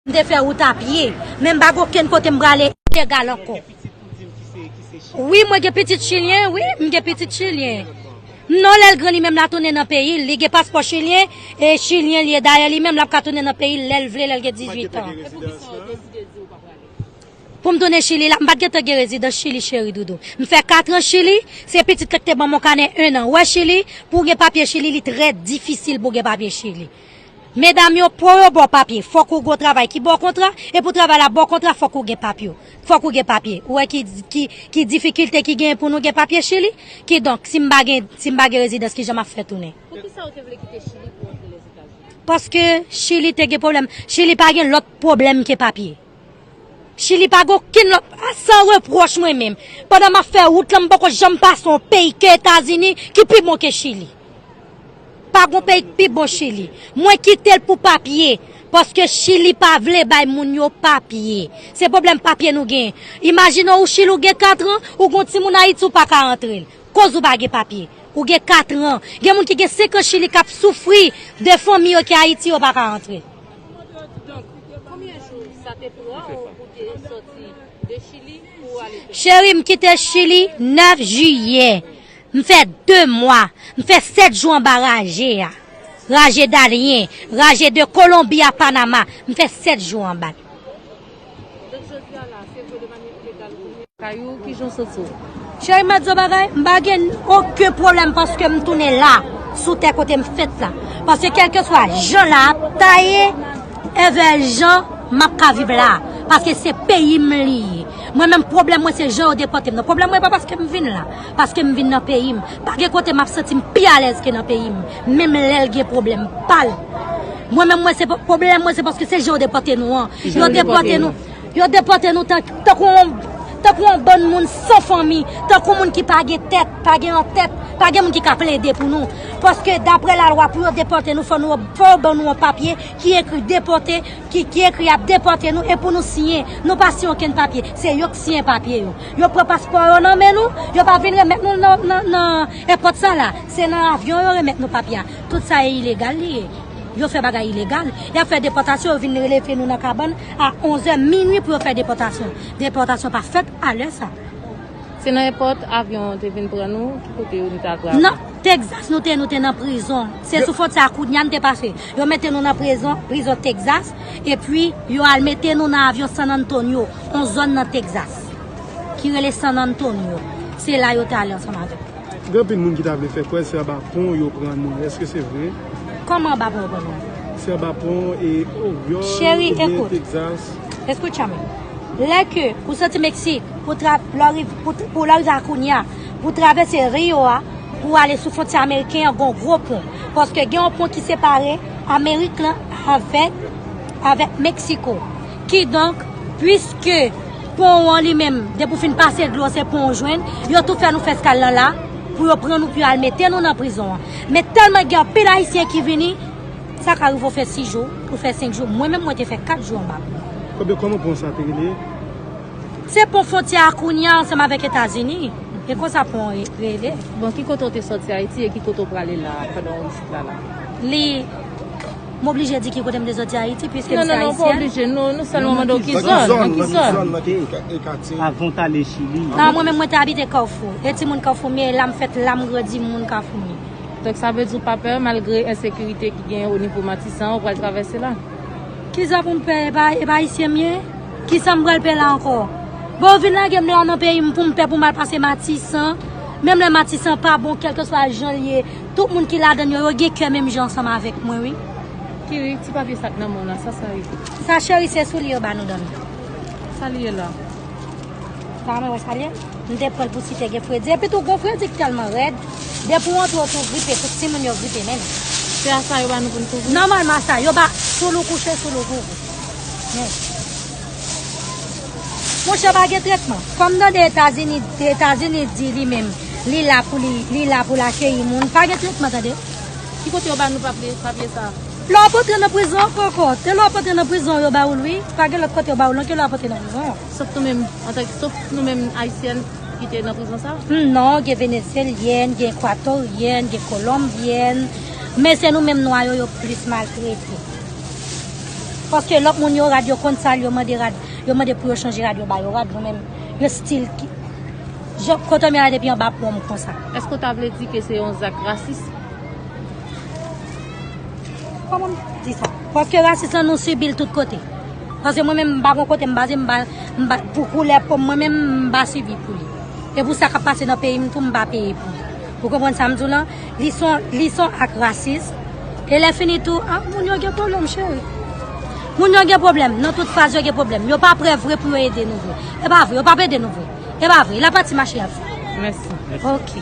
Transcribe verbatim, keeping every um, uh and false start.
M te fè wout a pye, men m pa gen okenn kote m prale ilegal ankò. Wi, mwen gen pitit chilyen, wi, m gen pitit chilyen. Non, lè l gran li menm l a tounen nan peyi l, li gen paspò chilyen, e chilyen li ye. Dayè, li menm l ap ka tounen nan peyi l lè l vle, lè l gen dizuit an. Pou m tounen Chili la, m pa t gentan gen rezidans Chili, cheri doudou. M fè kat an Chili, se pitit la ki te ban m yon kanè en an. Wè Chili, pou w gen papye Chili, li trè difisil pou w gen papye Chili. Medam yo, pou yo ba w papye, fòk ou gen yon travay ki ba w kontra, e pou travay la ba w kontra, fòk ou gen papye. Fòk ou gen papye. Ou wè ki, ki, ki difikilte ki genyen pou nou gen papye Chili? Kidonk, si m pa gen, si m pa gen rezidans, kijan m ap fè tounen? Poukisa ou te vle kite Chili pou antre Lèzetazini? Paske Chili te gen pwoblèm. Chili pa gen lòt pwoblèm ke papye. Chili pa gen okenn lòt, a, san repwòch mwen menm. Pandan m ap fè wout lan, m poko janm pase yon peyi ke Etazini ki pi bon ke Chili. Pa gen peyi ki pi bon Chili. Mwen kite l pou papye, paske Chili pa vle bay moun yo papye. Se pwoblèm papye nou gen. Imajine w, ou Chili, ou gen katran, ou gen yon timoun Ayiti, ou pa ka antre l. Koz ou pa gen papye. Ou gen katran. Gen moun ki gen senk an Chili k ap soufri de fanmi yo ki Ayiti, yo pa ka antre. Donk, konbyen jou sa te pran w pou te sòti de Chili pou w ale Pèn? Cheri, m kite Chili nèf jiyè. M fè de mwa. M fè sèt jou anba raje a. Raje Darién, raje de Kolonbi a Panama. M fè sèt jou anba l. Donk, jodi a la, se vre de manyè ilegal ou tounen? Kay ou, kijan w santi w? Cheri, m ap di w bagay, m pa gen okenn pwoblèm paske m tounen la, sou tè kote m fèt la. Paske kèlkeswa jan la ap taye, evè jan m ap ka viv la. Paske se peyi m li ye. Mwen menm, pwoblèm mwen se jan yo depòte m nan. Pwoblèm mwen pa paske m vin la, paske m vin nan peyi m. Pa gen kote m ap santi m pi alèz ke nan peyi m. Menm lè l gen pwoblèm pa l. Mwen menm, mwen se po-, pwoblèm mwen se paske se jan yo depòte nou an. Yo depòte nou. Yo depòte nou tan-, tankou yon, tankou yon bann moun san fanmi, tankou moun ki pa gen tèt, pa gen yon tèt, pa gen moun ki ka plede pou nou. Paske daprè lalwa, pou yo depòte nou, fò nou, fò yo ban nou yon papye ki ekri depòte, ki, ki ekri y ap depòte nou, e pou nou siyen. Nou pa siyen okenn papye. Se yo k siyen papye yo. Yo pran paspò yo nan men nou, yo pa vin remèt nou nan, nan, nan èpòt sa la. Se nan avyon yo remèt nou papye a. Tout sa e ilegal li ye. Yo fè bagay ilegal. Y ap fè depòtasyon, yo vin leve nou nan kabann a onz è minui pou yo fè depòtasyon. Depòtasyon pa fèt a lè sa. Se nan èpòt avyon an te vin pran nou, ki kote yo nou te al pran avyon? Nan Texas, nou te, nou te nan prizon. Se sou fwontyè a Cunha n te pase. Yo mete nou nan prizon, prizon Texas, epi yo al mete nou nan avyon San Antonio, yon zòn nan Texas, ki rele San Antonio. Se la yo te ale ansanm avèk nou. Gen anpil moun ki ta vle fè kwè se anba pon yo pran nou. Èske se vre? Kòman anba pon yo pran nou? Se anba pon e Oryòl oubyen Texas. Escúchame. Lè ke ou soti Meksik, pou tra-, lè w riv-, pou, pou lè w rive a Cunha, pou travèse Rio a, pou ale sou fwontyè ameriken an, gon gwo pon. Paske gen yon pon ki separe Amerik lan avèk, avèk Meksiko. Kidonk, piske pon an li menm, depi w fin pase dlo, se pon w jwenn, yo tou fè nou fè eskal lan la, pou yo pran nou, pou yo al mete nou nan prizon an. Men tèlman gen anpil Ayisyen ki vini, sa ka rive w fè sis jou, ou fè senk jou. Mwen menm, mwen te fè kat jou anba. Kòman, kòman pon sa te rele? Se pon fwontyè a Cunha ansanm avèk Etazini. E konsa pon an re-, rele. Bon, ki kote w te sòti Ayiti e ki kote w prale la pandan w isit la la? Li, m oblije di ki kote m te sòti Ayiti, piske m se ayisyèn. Non, non, non, ou pa oblije. Nou, nou sèlman mande w ki zòn, nan ki zòn. Nan ki zòn, nan ki katye? Avan w t ale Chili. Non, mwen menm, mwen te abite Kafou. E timoun Kafou m ye, la m fèt, la m grandi, m moun Kafou m ye. Donk, sa vle di w pa pè, malgre ensekirite ki genyen o nivo Matisan, ou pral travèse la? Kisa pou m pè, e pa, e pa ayisyen m ye? Kisa m pral pè la ankò? Bon, yo vin lage m la nan peyi m pou m pè pou m al pase Matisan. Menm lè Matisan pa bon, kèlkeswa jan l ye, tout moun ki ladan l yo, yo gen kè menm jan ansanm avèk mwen, wi. Kiri, ti papye sa k nan men w la, sa sa ye? Sa, cheri, se soulye yo ba nou dòmi. Sa li ye la? Sa mwen wè sa l ye? M te pran l pou si te gen fredi. Epi tou, gon fredi k tèlman rèd. Depi w antre, w tou gripe, tout timoun yo gripe menm. Se a sa yo ba nou pou n kouvri? Nòmalman, sa yo ba, sou l ou kouche, sou l ou kouvri. Men. Monchè, pa gen tretman. Kòm tande Etazini, Etazini di li menm, li la pou li, li la pou l akeyi moun. Pa gen tretman, tande. Ki kote yo ba nou papye, papye sa? Lè w ap antre nan prizon ankò, ankò. Te lè w ap antre nan prizon, yo ba ou l, wi. Pa gen lòt kote yo ba ou l, non, ke lè w ap antre nan prizon. Sof nou menm, antanke, sof nou menm Ayisyèn ki te nan prizon sa? Hmm, non, gen Venezyelyèn, gen Ekwatoryèn, gen Kolonbyèn. Men se nou menm nwa yo, yo plis maltrete. Paske lòt moun yo rad, yo konn sa, yo mande rad, yo mande pou yo chanje rad, yo ba yo rad, mwen menm, yo stil ki, jan, kote m ye la depi anba pon m konsa. Èske w ta vle di ke se yon zak rasis? Kòman m di sa? Paske rasis lan nou sibi l tout kote. Paske mwen menm m pa gon kote m baze, m pa, m pa, pou koulè po m, mwen menm m pa sibi pou li. E pou sa k ap pase nan peyi m tou, m pa peye pou li. Ou konprann sa m di w lan? Li son, li son ak rasis. E lè fini tou, ah, moun yo gen pwoblèm, cheri. Moun yo gen pwoblèm. Nan tout faz yo gen pwoblèm. Yo pa prè vre pou yo ede nou vre. E pa vre, yo p ap ede nou vre. E pa vre. La pati mache y ap fè. Mèsi. Ok.